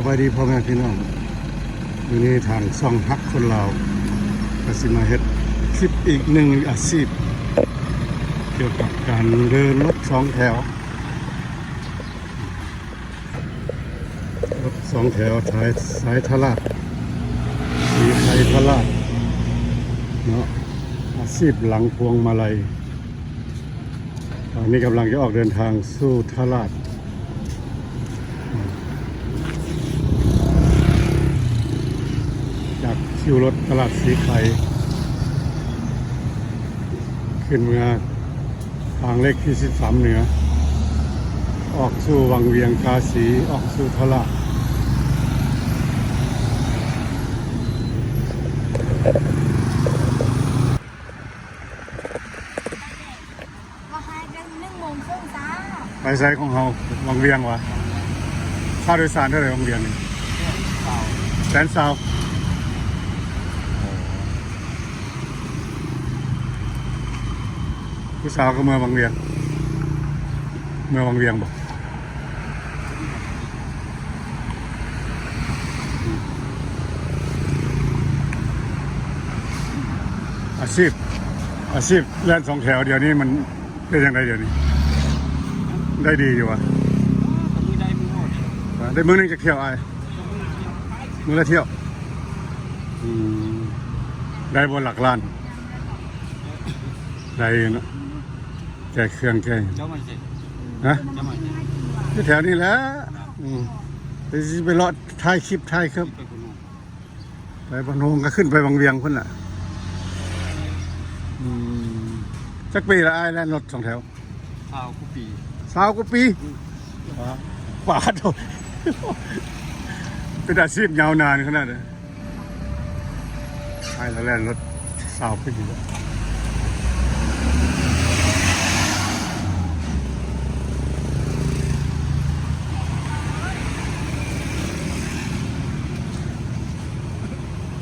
ສະບາຍດີພໍ່ແມ່ພີ່ນ້ອງ, ມື້ນີ້ທາງຊ່ອງຮັກຄົນລາວ ກໍຊິມາເຮັດຄລິບອີກໜຶ່ງອາຊີບ ກ່ຽວກັບການເດີນລົດສອງແຖວ. ລົດສອງແຖວສາຍ ສາຍທະລາດ ສີໄຄທະລາດເນາະ, ອາຊີບຫຼັງພວງມາໄລ. ຕອນນີ້ກຳລັງຈະອອກເດີນທາງສູ່ທະລາດ ຈາກຄິວລົດຕະຫຼາດສີໄຄ ຂຶ້ນເມືອ ທາງເລກທີສິບສາມເໜືອ ອອກສູ່ວັງວຽງກາສີ ອອກສູ່ທະລາດ. ກໍໃຫ້ແຕ່ໜຶ່ງໂມງເຄິ່ງຈ້າ. ໄປໃສຂອງເຮົາ? ວັງວຽງຫວາ? ຄ່າໂດຍສານເທົ່າໃດວັງວຽງນີ້? ແສນຊາວ. ຜູ້ສາວກໍເມືອວັງວຽງ, ເມືອວັງວຽງບໍ? ອາຊີບ ອາຊີບແລ່ນສອງແຖວດຽວນີ້ມັນເປັນຈັ່ງໃດດຽວນີ້? ໄດ້ດີຢູ່ຫວາ? ກໍມື້ໃດມື້ໂອດ. ໄດ້ມື້ໜຶ່ງຈັກຖ້ຽວອ້າຍ? ມື້ລະຖ້ຽວ. ອືມ ໄດ້ບໍ່ຫຼັກລ້ານ? ໄດ້ຢູ່ເນາະ. ແກ່ເຄື່ອງແກ່ຫຍັງ? ເຈົ້າມາໃສ? ຮະ? ເຈົ້າມາໃສ? ຢູ່ແຖວນີ້ແຫຼະ. ອືມ ໄປ ຊິໄປເລາະຖ່າຍຄລິບ ຖ່າຍຄລິບ. ໄປພະນົມ ໄປພະນົມກໍຂຶ້ນໄປວັງວຽງພຸ້ນລະ. ອືມ ຈັກປີລະອ້າຍແລ່ນລົດສອງແຖວ? ຊາວກວ່າປີ. ຊາວກວ່າປີ? ອືມ ປາດໂທ້ ເປັນອາຊີບຍາວນານຂະໜາດໃດ? ໃຫ້ລະແລ່ນລົດຊາວປີແລ້ວ.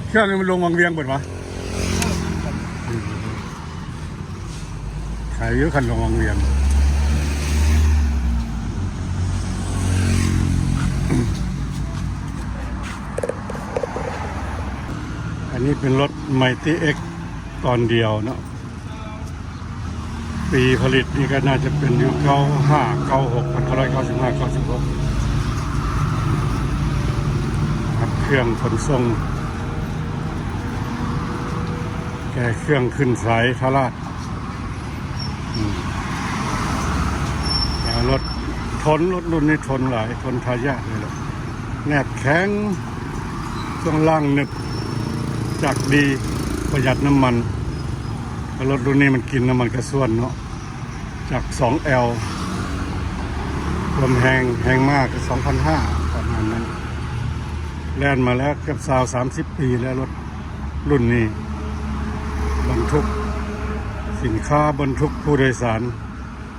ເຄື່ອງນີ້ມັນລົງວັງວຽງເບິດຫວາ? ໄຄຢູ່ຄັນລົງວັງວຽງ. ອັນນີ້ເປັນລົດໄມຕີເອັກຕອນດຽວເນາະ, ປີຜະລິດນີ້ກໍໜ້າຈະເປັນຢູ່ເກົ້າຫ້າ ເກົ້າຫົກ ພັນເກົ້າຮ້ອຍເກົ້າສິບຫ້າ ເກົ້າສິບຫົກ. ຮັບເຄື່ອງຂົນສົ່ງ ແກ່ເຄື່ອງຂຶ້ນສາຍທະລາດ. ອືມ ແຕ່ລົດທົນ, ລົດລຸ້ນນີ້ທົນຫຼາຍ, ທົນທາຍາດເລີຍລະ, ແນບແຂງ, ຊ່ວງລ່າງໜຶບ, ຈັກດີ, ປະຢັດນ້ຳມັນ. ແລ້ວລົດລຸ້ນນີ້ມັນກິນນ້ຳມັນກະຊວນເນາະ, ຈັກສອງແອວ, ຄວາມແຮງ, ແຮງມ້າກໍສອງພັນຫ້າ ປະມານນັ້ນ. ແລ່ນມາແລ້ວເກືອບຊາວ ສາມສິບປີແລ້ວ, ລົດລຸ້ນນີ້ບັນທຸກສິນຄ້າ, ບັນທຸກຜູ້ໂດຍສານ,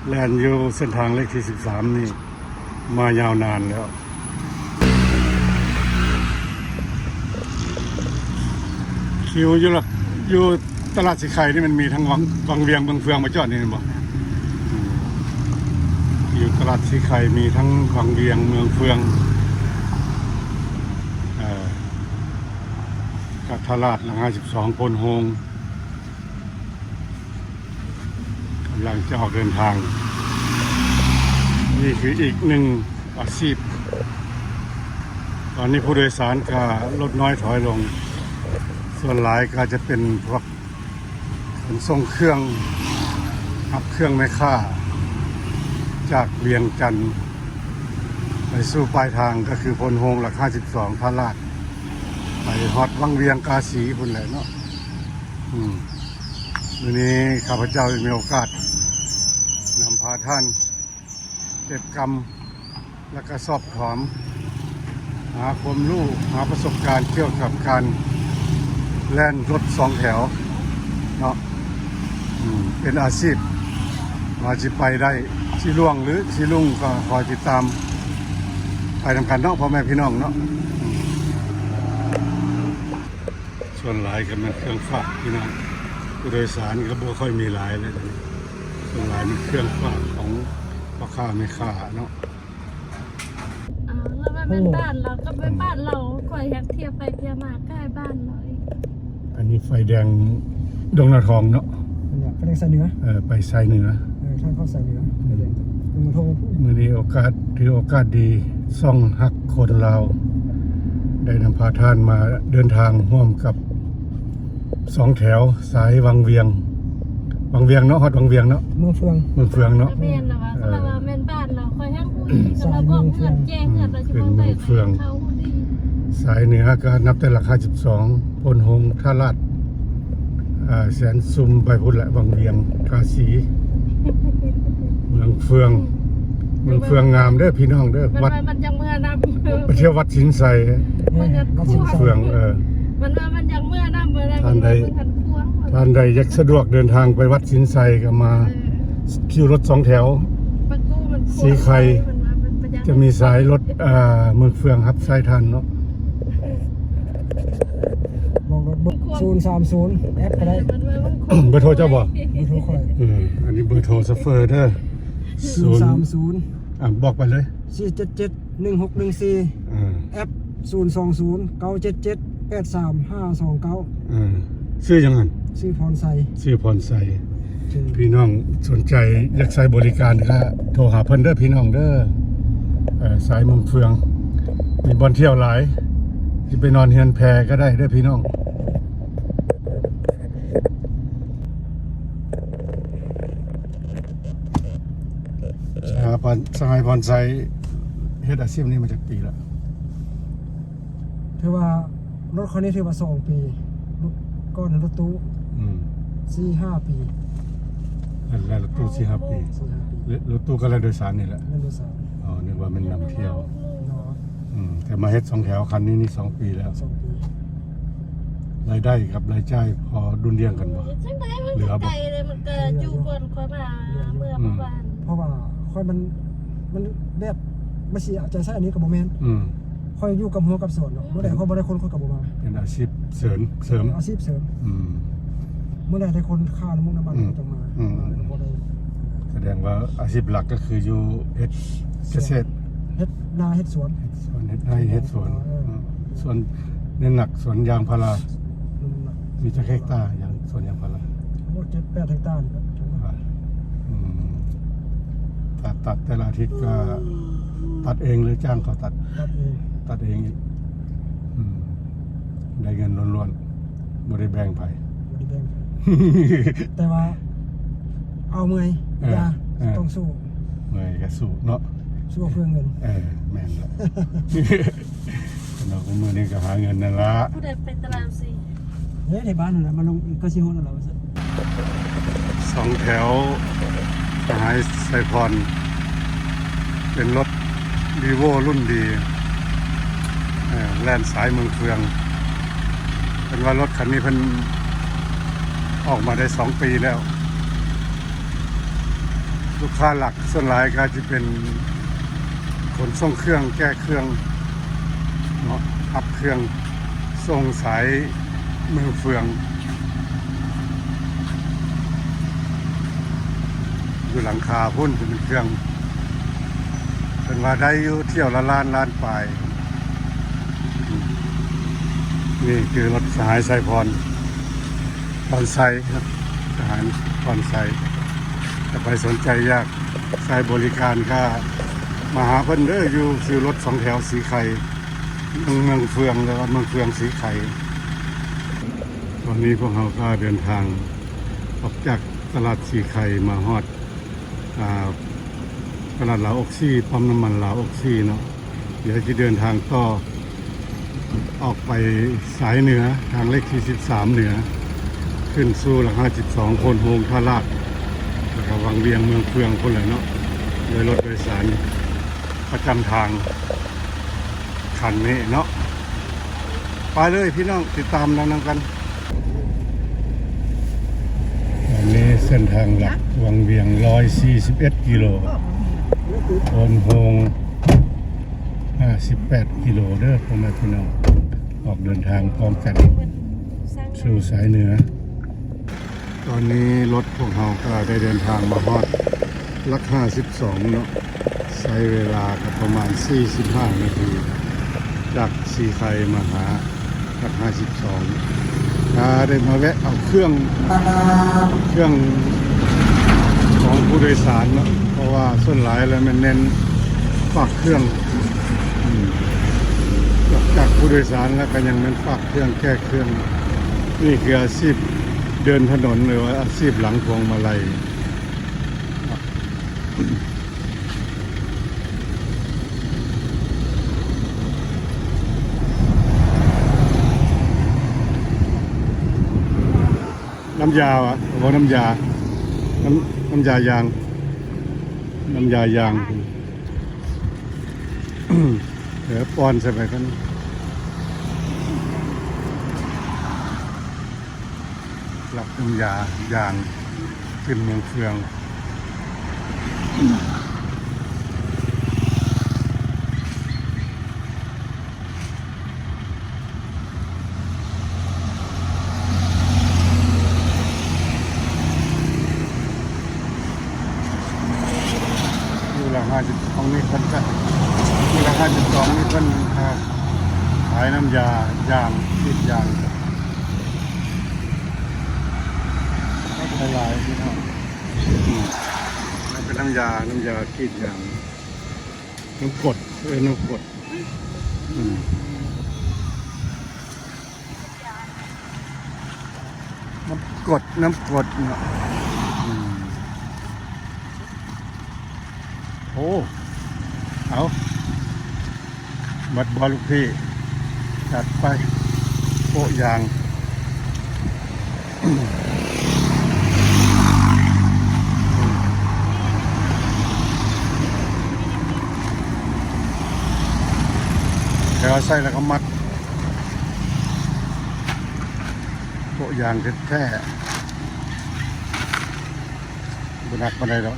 ແລ່ນຢູ່ເສັ້ນທາງເລກທີສິບສາມນີ້ມາຍາວນານແລ້ວ. ຄິວຢູ່ລະ ຢູ່ຕະຫຼາດສີໄຄນີ້ມັນມີທັງວັງ ວັງວຽງ ເມືອງເຟືອງມາຈອດນີ້ແມ່ນບໍ່? ອືມ ຢູ່ຕະຫຼາດສີໄຄມີທັງວັງວຽງ ເມືອງເຟືອງ ເອີ ກັບຕະຫຼາດຫຼັກຫ້າສິບສອງ ໂພນໂຮງ. ກຳລັງຈະອອກເດີນທາງ. ນີ້ຄືອີກໜຶ່ງອາຊີບ. ຕອນນີ້ຜູ້ໂດຍສານກໍລົດນ້ອຍຖອຍລົງ, ສ່ວນຫຼາຍກໍຈະເປັນພວກຂົນສົ່ງເຄື່ອງ, ຮັບເຄື່ອງແມ່ຄ້າຈາກວຽງຈັນໄປສູ່ປາຍທາງ ກໍຄືໂພນໂຮງຫຼັກຫ້າສິບສອງ ທ່າລາດ, ໄປຮອດວັງວຽງກາສີພຸ້ນແຫຼະເນາະ. ອືມ ມື້ນີ້ຂ້າພະເຈົ້າໄດ້ມີໂອກາດນຳພາທ່ານເກັບກຳ ແລະກະສອບຖາມຫາຄວາມຮູ້ ຫາປະສົບການກ່ຽວກັບການແລ່ນລົດສອງແຖວເນາະ. ອືມ ເປັນອາຊີບ ວ່າຊິໄປໄດ້ຊິລ່ວງ ຫຼື ຊິລຸ້ງ ກໍຄອຍຕິດຕາມໄປນຳກັນເນາະ ພໍ່ແມ່ພີ່ນ້ອງເນາະ. ອືມ ສ່ວນຫຼາຍກໍແມ່ນເຄື່ອງຝາກພີ່ນ້ອງ, ຜູ້ໂດຍສານກໍບໍ່ຄ່ອຍມີຫຼາຍແລ້ວ, ສ່ວນຫຼາຍມີເຄື່ອງຝາກຂອງພໍ່ຄ້າແມ່ຄ້າເນາະ. ອ່າ ແລ້ວແບບ ແມ່ນບ້ານລາວກັບແມ່ນບ້ານລາວ ຂ້ອຍແຮກທຽບໄປທຽບມາຄ້າຍບ້ານລາວອີກ. ອັນນີ້ໄຟແດງດົງນາທອງເນາະ ອັນນີ້ໄຟແດງສາຍເໜືອ ເອີ ໄປສາຍເໜືອ ເອີ ທາງເຂົ້າສາຍເໜືອ ໄຟແດງດົງນາທອງ. ມື້ນີ້ໂອກາດ ຖືໂອກາດດີ ຊ່ອງຮັກຄົນລາວ ໄດ້ນຳພາທ່ານມາເດີນທາງຮ່ວມກັບສອງແຖວສາຍວັງວຽງ ວັງວຽງເນາະ ຮອດວັງວຽງເນາະ ເມືອງເຟືອງ ເມືອງເຟືອງເນາະ ແມ່ນລະວ່າ ເອີ ຄັນລາວວ່າແມ່ນບ້ານລາວ ຂ້ອຍແຮງຮູ້ດີ ຄັນລາວບອກເຮືອນແຈ້ງເຮືອນລາວ ເປັນເມືອງເຟືອງ ເຂົາຮູ້ດີ. ສາຍເໜືອກໍນັບແຕ່ຫຼັກຫ້າສິບສອງ ໂພນໂຮງ ທ່າລາດ ອ່າ ແສນຊຸມ ໄປພຸ້ນແຫຼະ ວັງວຽງ ກາສີ ເມືອງເຟືອງ ເມືອງເຟືອງງາມເດີພີ່ນ້ອງເດີ ວັດ ມັນຍັງເມືອນຳ ໄປທ່ຽວວັດສິນໄຊ ເມືອງເຟືອງ ເອີ ມັນວ່າມັນຍັງເມືອນຳ ທ່ານໃດ ທ່ານໃດຢາກສະດວກເດີນທາງໄປວັດສິນໄຊກໍມາ ເອີ ຄິວລົດສອງແຖວ ປະຕູມັນ ສີໄຄ ມັນວ່າມັນຍັງ ຈະມີສາຍລົດ ອ່າ ເມືອງເຟືອງຮັບໃຊ້ທ່ານເນາະ. ບອກລົດເບີ ສູນສາມສູນ ແອັບກໍໄດ້ ເບີໂທເຈົ້າບໍ່? ເບີໂທຂ້ອຍ ເອີ ອັນນີ້ເບີໂທໂຊເຟີເດີ ສູນສາມສູນ ອ່າ ບອກໄປເລີຍ ສີ່ເຈັດເຈັດ ໜຶ່ງຫົກໜຶ່ງສີ່ ເອີ ແອັບ ສູນສອງສູນ ເກົ້າເຈັດເຈັດ ແປດສາມຫ້າສອງເກົ້າ ເອີ ຊື່ຫຍັງຫັ້ນ? ຊື່ພອນໄຊ ຊື່ພອນໄຊ ໂອເຄ ພີ່ນ້ອງສົນໃຈຢາກໃຊ້ບໍລິການກໍໂທຫາເພິ່ນເດີພີ່ນ້ອງເດີ ເອີ ສາຍເມືອງເຟືອງ ມີບ່ອນທ່ຽວຫຼາຍ ຊິໄປນອນເຮືອນແພກໍໄດ້ເດີພີ່ນ້ອງ. ສະຫາຍພອນ ສະຫາຍພອນໄຊເຮັດອາຊີບນີ້ມາຈັກປີລະ? ຖືວ່າລົດຄັນນີ້ຖືວ່າສອງປີ ລົດ ກ່ອນລົດຕູ້ ອືມ ສີ່ຫ້າປີ ແລ່ນ ແລ່ນລົດຕູ້ສີ່ຫ້າປີ ສີ່ຫ້າປີ ແລະ ລົດຕູ້ກໍແລ່ນໂດຍສານນີ້ແຫຼະ ແລ່ນໂດຍສານ ອໍ ນຶກວ່າແມ່ນນຳທ່ຽວ ອືມ ແຕ່ມາເຮັດສອງແຖວຄັນນີ້ນີ້ສອງປີແລ້ວ ສອງປີ ລາຍໄດ້ກັບລາຍຈ່າຍພໍດຸ່ນດ່ຽງກັນບໍ່? ຈັ່ງໃດມັນ ເຫຼືອບໍ່? ໄກເລີຍ ມັນກໍຢູ່ບ່ອນຂ້ອຍມາ ເຫຼືອຢູ່ ເມືອ ອືມ ປະມານ ເພາະວ່າຂ້ອຍມັນ ມັນແບບ ມັນຊິເອົາໃຈໃສ່ອັນນີ້ກໍບໍ່ແມ່ນ ອືມ ຂ້ອຍຢູ່ກັບຫົວກັບສວນເນາະ ອືມ ມື້ໃດຂ້ອຍບໍ່ໄດ້ຄົນ ຂ້ອຍກໍບໍ່ມາ ເປັນອາຊີບເສີມ ເສີມ ອາຊີບເສີມ ອືມ ມື້ໃດໄດ້ຄົນຄ່ານ້ຳມັນ ອືມ ກໍຕ້ອງມາ ອືມ ມາແລ້ວກໍພໍໄດ້ ສະແດງວ່າອາຊີບຫຼັກກໍຄືຢູ່ເຮັດກະເສດ ເຮັດນາເຮັດສວນ ເຮັດສວນ ເຮັດໄຮ່ເຮັດສວນ ເອີ ອືມ ສວນ ເນັ້ນໜັກສວນຢາງພາລາ ເປັນຫຼັກ ມີຈັກເຮັກຕາ ຢາງ ສວນຢາງພາລາ? ໂອ້ ເຈັດແປດເຮັກຕານີ້ແຫຼະ ອ່າ ອືມ ຕັດ ຕັດແຕ່ລະອາທິດກໍຕັດເອງ ຫຼືຈ້າງເຂົາຕັດ? ຕັດເອງ ຕັດເອງອີກ ອືມ ໄດ້ເງິນລ້ວນໆ ບໍ່ໄດ້ແບ່ງໃຜ ບໍ່ໄດ້ແບ່ງໃຜ ແຕ່ວ່າເອົາເມື່ອຍ ເອີ ຢ່າ ເອີ ຕ້ອງສູ້ ເມື່ອຍກໍສູ້ເນາະ ສູ້ເພື່ອເງິນ ເອີ ແມ່ນລະ ເນາະ ມື້ນີ້ກໍຫາເງິນນັ້ນລະ ຜູ້ໃດໄປຕະຫຼາດຊີ້ ເດ້ ໃນບ້ານນັ້ນລະ ມາລົງກໍຊິຮອດແລ້ວວ່າຊັ້ນ ສອງແຖວສະຫາຍໄຊພອນ ເປັນລົດ Revo ລຸ້ນດີ ເອີ ແລ່ນສາຍເມືອງເຟືອງ ເພິ່ນວ່າລົດຄັນນີ້ເພິ່ນອອກມາໄດ້ສອງປີແລ້ວ ລູກຄ້າຫຼັກສ່ວນຫຼາຍກໍຈະເປັນຂົນສົ່ງເຄື່ອງ ແກ່ເຄື່ອງເນາະ ຮັບເຄື່ອງ ສົ່ງສາຍເມືອງເຟືອງ ຢູ່ຫຼັງຄາພຸ້ນ ເປັນເຄື່ອງ ເພິ່ນວ່າໄດ້ຢູ່ ຖ້ຽວລະລ້ານ ລ້ານປາຍ. ນີ້ຄືລົດສະຫາຍໄຊພອນ ພອນໄຊເນາະ ສະຫາຍພອນໄຊ ຖ້າໃຜສົນໃຈຢາກໃຊ້ບໍລິການກໍມາຫາເພິ່ນເດີ ຢູ່ຄິວລົດສອງແຖວສີໄຄ ເມືອງເຟືອງ ຫຼືວ່າເມືອງເຟືອງສີໄຄ. ຕອນນີ້ພວກເຮົາກໍເດີນທາງອອກຈາກຕະຫຼາດສີໄຄ ມາຮອດ ອ່າ ຕະຫຼາດລາວອົກຊີ ປ້ຳນ້ຳມັນລາວອົກຊີເນາະ. ດຽວຈະເດີນທາງຕໍ່ ອອກໄປສາຍເໜືອ ທາງເລກທີສິບສາມເໜືອ ຂຶ້ນສູ່ຫຼັກຫ້າສິບສອງ ໂພນໂຮງ ທ່າລາດ ແລ້ວກໍວັງວຽງ ເມືອງເຟືອງພຸ້ນແຫຼະເນາະ ໂດຍລົດໂດຍສານປະຈຳທາງຄັນນີ້ເນາະ. ໄປເລີຍພີ່ນ້ອງ ຕິດຕາມນຳກັນ. ອັນນີ້ເສັ້ນທາງຫຼັກວັງວຽງ ຮ້ອຍສີ່ສິບເອັດກິໂລ ໂພນໂຮງ ຫ້າສິບແປດກິໂລເດີ ພໍ່ແມ່ພີ່ນ້ອງ ອອກເດີນທາງພ້ອມກັນສູ່ສາຍເໜືອ. ຕອນນີ້ລົດພວກເຮົາກໍໄດ້ເດີນທາງມາຮອດຫຼັກຫ້າສິບສອງເນາະ ໃຊ້ເວລາກໍປະມານສີ່ສິບຫ້ານາທີ ຈາກສີໄຄມາຫາຫຼັກຫ້າສິບສອງ ກະໄດ້ມາແວະເອົາເຄື່ອງ ເຄື່ອງຂອງຜູ້ໂດຍສານເນາະ ເພາະວ່າສ່ວນຫຼາຍແລ້ວແມ່ນເນັ້ນຝາກເຄື່ອງ ອືມ ນອກຈາກຜູ້ໂດຍສານແລ້ວກໍຍັງແມ່ນຝາກເຄື່ອງ ແກ້ເຄື່ອງ. ນີ້ຄືອາຊີບເດີນຖະໜົນ ຫຼືວ່າອາຊີບຫຼັງພວງມາໄລ. ນ້ຳຢາວະ ບໍ່ ນ້ຳຢາ ນ້ຳ ນ້ຳຢາຢາງ ນ້ຳຢາຢາງ ເອີ ປ້ອນໃສ່ໄປກ່ອນ. ລັກນ້ຳຢາຢາງຂຶ້ນເມືອງເຟືອງ. ຢູ່ຫຼັກຫ້າສິບສອງນີ້ເພິ່ນກະ ຢູ່ຫຼັກຫ້າສິບສອງນີ້ເພິ່ນ ເອີ ຂາຍນ້ຳຢາຢາງ ກຣີດຢາງ ຫຼາຍໆ ພີ່ນ້ອງ. ອືມ ເປັນນ້ຳຢາ ນ້ຳຢາກຣີດຢາງ ນ້ຳກົດ ເອີ້ນນ້ຳກົດ. ອືມ ນ້ຳກົດ ນ້ຳກົດເນາະ. ອືມ ໂອ້ ເອົາ ໝົດບໍ່ລູກພີ່? ຈັດໄປ ໂປະຢາງ. ແຕ່ວ່າໃສ່ແລ້ວກໍມັດ ໂປະຢາງແທ້ໆ ບໍ່ໜັກປານໃດດອກ.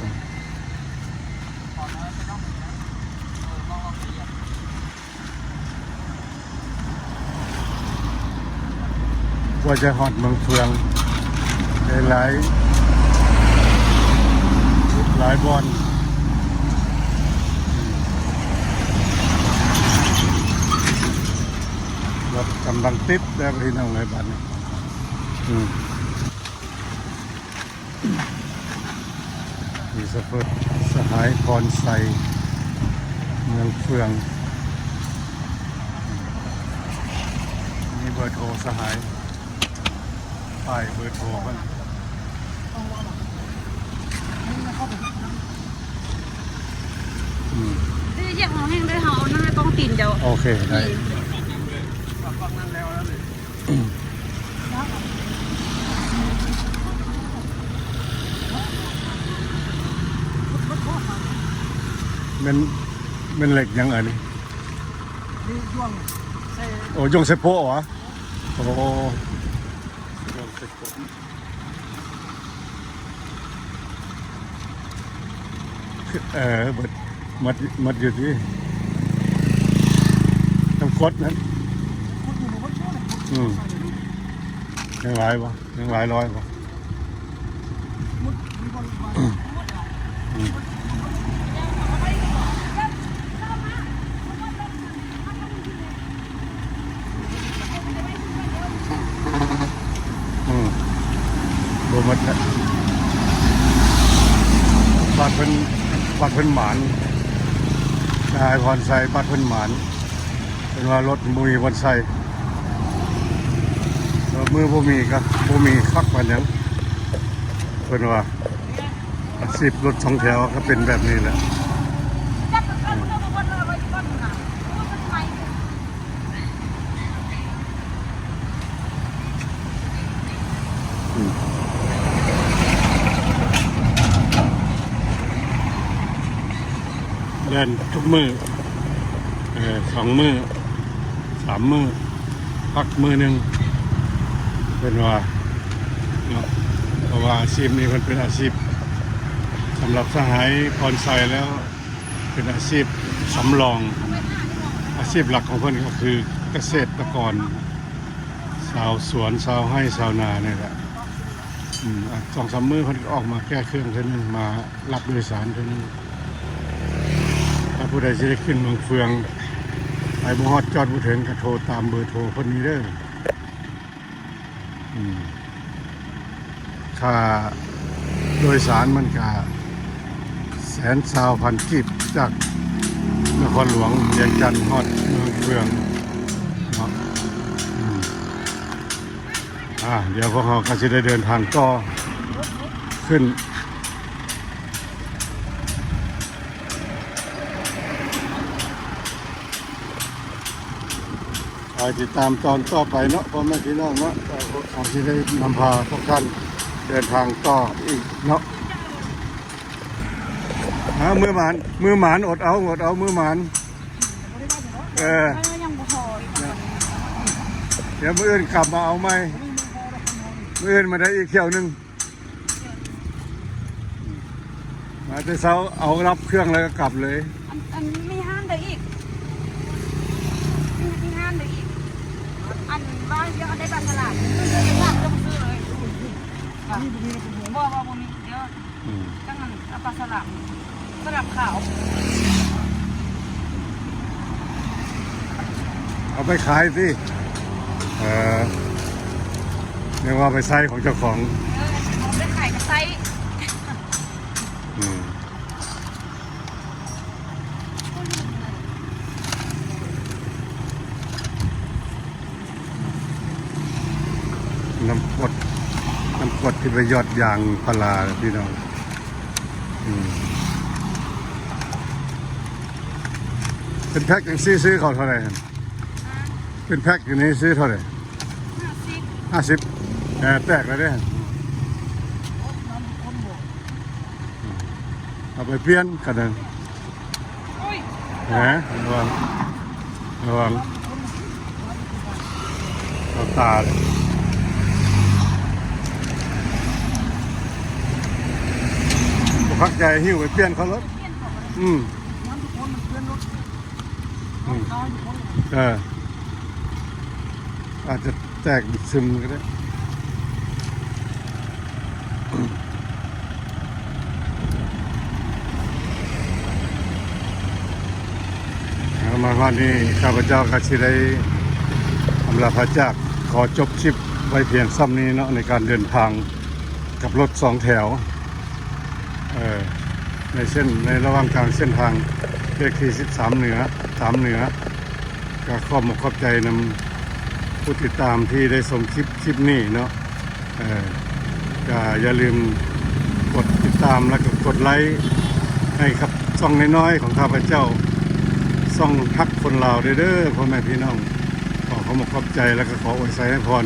ກວ່າຈະຮອດເມືອງເຟືອງ ໄດ້ຫຼາຍ ຫຼາຍບ່ອນ. ລົດກຳລັງຕິດແລ້ວ ພີ່ນ້ອງເອີຍ ບາດນີ້. ອືມ ມີສະເພາະສະຫາຍພອນໄຊ ເມືອງເຟືອງ ມີເບີໂທສະຫາຍ ປ້າຍເບີໂທເພິ່ນ. ອືມ ຊິຢາກເຮົາແຮງເດີ ເຮົາເອົານັ້ນໄວ້ກ້ອງຕີນເຈົ້າ. ໂອເຄ ໄດ້. ແມ່ນ ແມ່ນເຫຼັກຫຍັງອັນນີ້? ນີ້ ໂອ້ ຢ່ວງໃສ່ໂປ້ຫວາ? ໂອ້ ເອີ ເບິດ ໝົດ ໝົດຢູ່ຕິ ນ້ຳກົດນັ້ນ. ອືມ ຍັງຫຼາຍບໍ່? ຍັງຫຼາຍຮ້ອຍບໍ່? ອືມ ອືມ ບໍ່ໝົດລະ ບາດເພິ່ນ ບາດເພິ່ນໝານ ນາຍພອນໄຊ ບາດເພິ່ນໝານ ເພິ່ນວ່າລົດບໍ່ມີບ່ອນໃສ່ ລົດມືບໍ່ມີກະບໍ່ມີຄັກປານຫຍັງ ເພິ່ນວ່າ. ອາຊີບລົດສອງແຖວກໍເປັນແບບນີ້ແຫຼະ. ອືມ ແລ່ນທຸກມື້ ເອີ ສອງມື້ ສາມມື້ ພັກມື້ໜຶ່ງ ເພິ່ນວ່າເນາະ. ເພາະວ່າອາຊີບນີ້ມັນເປັນອາຊີບ ສຳລັບສະຫາຍພອນໄຊແລ້ວ ເປັນອາຊີບສຳລອງ. ອາຊີບຫຼັກຂອງເພິ່ນກໍຄືກະເສດຕະກອນ ຊາວສວນ ຊາວໄຮ່ ຊາວນານີ້ແຫຼະ. ອືມ ອາ ສອງສາມມື້ເພິ່ນກໍອອກມາແກ້ເຄື່ອງເທື່ອໜຶ່ງ ມາ ລັບໂດຍສານເທື່ອໜຶ່ງ. ຜູ້ໃດຊິໄດ້ຂຶ້ນເມືອງເຟືອງ ໄປບໍ່ຮອດຈອດບໍ່ເຖິງ ກໍໂທຕາມເບີໂທເພິ່ນນີ້ເດີ້. ອືມ ຄ່າໂດຍສານມັນກະແສນຊາວພັນກີບ ຈາກນະຄອນຫຼວງວຽງຈັນຮອດເມືອງເຟືອງເນາະ. ອືມ ອ່າ ດຽວພວກເຮົາກໍຊິໄດ້ເດີນທາງຕໍ່ຂຶ້ນ ຄອຍຕິດຕາມຕອນຕໍ່ໄປເນາະ ພໍ່ແມ່ພີ່ນ້ອງເນາະ. ເຮົາຊິໄດ້ນຳພາພວກທ່ານເດີນທາງຕໍ່ອີກເນາະ. ອ່າ ມື້ໝານ ມື້ໝານ ອົດເອົາ ອົດເອົາ ມື້ໝານ. ເອີ ຍັງບໍ່ພໍອີກ ດຽວມື້ອື່ນກັບມາເອົາໃໝ່ ມື້ອື່ນມາໄດ້ອີກຖ້ຽວໜຶ່ງ. ມາແຕ່ເຊົ້າ ເອົາຮັບເຄື່ອງແລ້ວກໍກັບເລີຍ. ອັນ ອັນມີຮ້ານໃດອີກ? ມີ ມີຮ້ານໃດອີກ? ອັນວ່າຢາກໄດ້ປາສະຫຼາມ ຊື້ເອງ ຕ້ອງຊື້ເລີຍ. ບໍ່ ບໍ່ ບໍ່ມີ ດຽວ ອືມ ຈັ່ງນັ້ນເອົາປາສະຫຼາມ ສະຫຼາມຂາວ ເອົາໄປຂາຍຕິ. ເອີ ນຶກວ່າໄປໃຊ້ຂອງເຈົ້າຂອງ. ເອີ ເອົາໄປຂາຍກໍໃຊ້. ອືມ ນ້ຳກວດ ນ້ຳກວດທີ່ໄປຢອດຢາງພາລາພີ່ນ້ອງ. ອືມ ເປັນແພັກຈັ່ງຊີ້ຊື້ເຂົາເທົ່າໃດຫັ້ນ? ເປັນແພັກຈັ່ງຊີ້ຊື້ເທົ່າໃດ? ຫ້າສິບ ຫ້າສິບ. ແຕ່ແຕກແລ້ວເດ້ ເອົາໄປປ່ຽນກັນເດີ. ໂອ້ຍ ແຫມ ລະວັງ ລະວັງ ເຂົ້າຕາເລີຍ. ບໍ່ຄັກໃຈ ຫິ້ວໄປປ່ຽນເຂົາໂລດ. ອືມ ອືມ ເອີ ອາດຈະ ແຕກຊຶມກໍໄດ້. ເອົາ ມາຮອດນີ້ ຂ້າພະເຈົ້າກໍຊິໄດ້ອຳລາພາຈາກ ຂໍຈົບຄລິບໄວ້ພຽງສ່ຳນີ້ເນາະ ໃນການເດີນທາງກັບລົດສອງແຖວ ເອີ ໃນເສັ້ນ ໃນລະຫວ່າງກາງເສັ້ນທາງເລກທີສິບສາມເໜືອ ສາມເໜືອ. ກໍຂອບອົກຂອບໃຈນຳຜູ້ຕິດຕາມທີ່ໄດ້ຊົມຄລິບ ຄລິບນີ້ເນາະ. ເອີ ກໍຢ່າລືມກົດຕິດຕາມ ແລ້ວກໍກົດໄລໃຫ້ກັບຊ່ອງນ້ອຍໆຂອງຂ້າພະເຈົ້າ ຊ່ອງຮັກຄົນລາວເດີ້ ເດີ້ ພໍ່ແມ່ພີ່ນ້ອງ. ຂໍຂອບອົກຂອບໃຈ ແລ້ວກໍຂໍອວຍໄຊໃຫ້ພອນ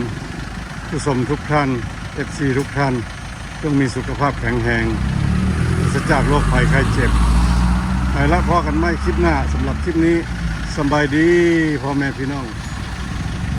ຜູ້ຊົມທຸກທ່ານ ເອັຟຊີ ທຸກທ່ານ ຈົ່ງມີສຸຂະພາບແຂງແຮງ ປາສະຈາກໂລກໄພໄຂ້ເຈັບ. ໄປລະ ພໍ້ກັນໃໝ່ຄລິບໜ້າ. ສຳລັບຄລິບນີ້ ສະບາຍດີພໍ່ແມ່ພີ່ນ້ອງ.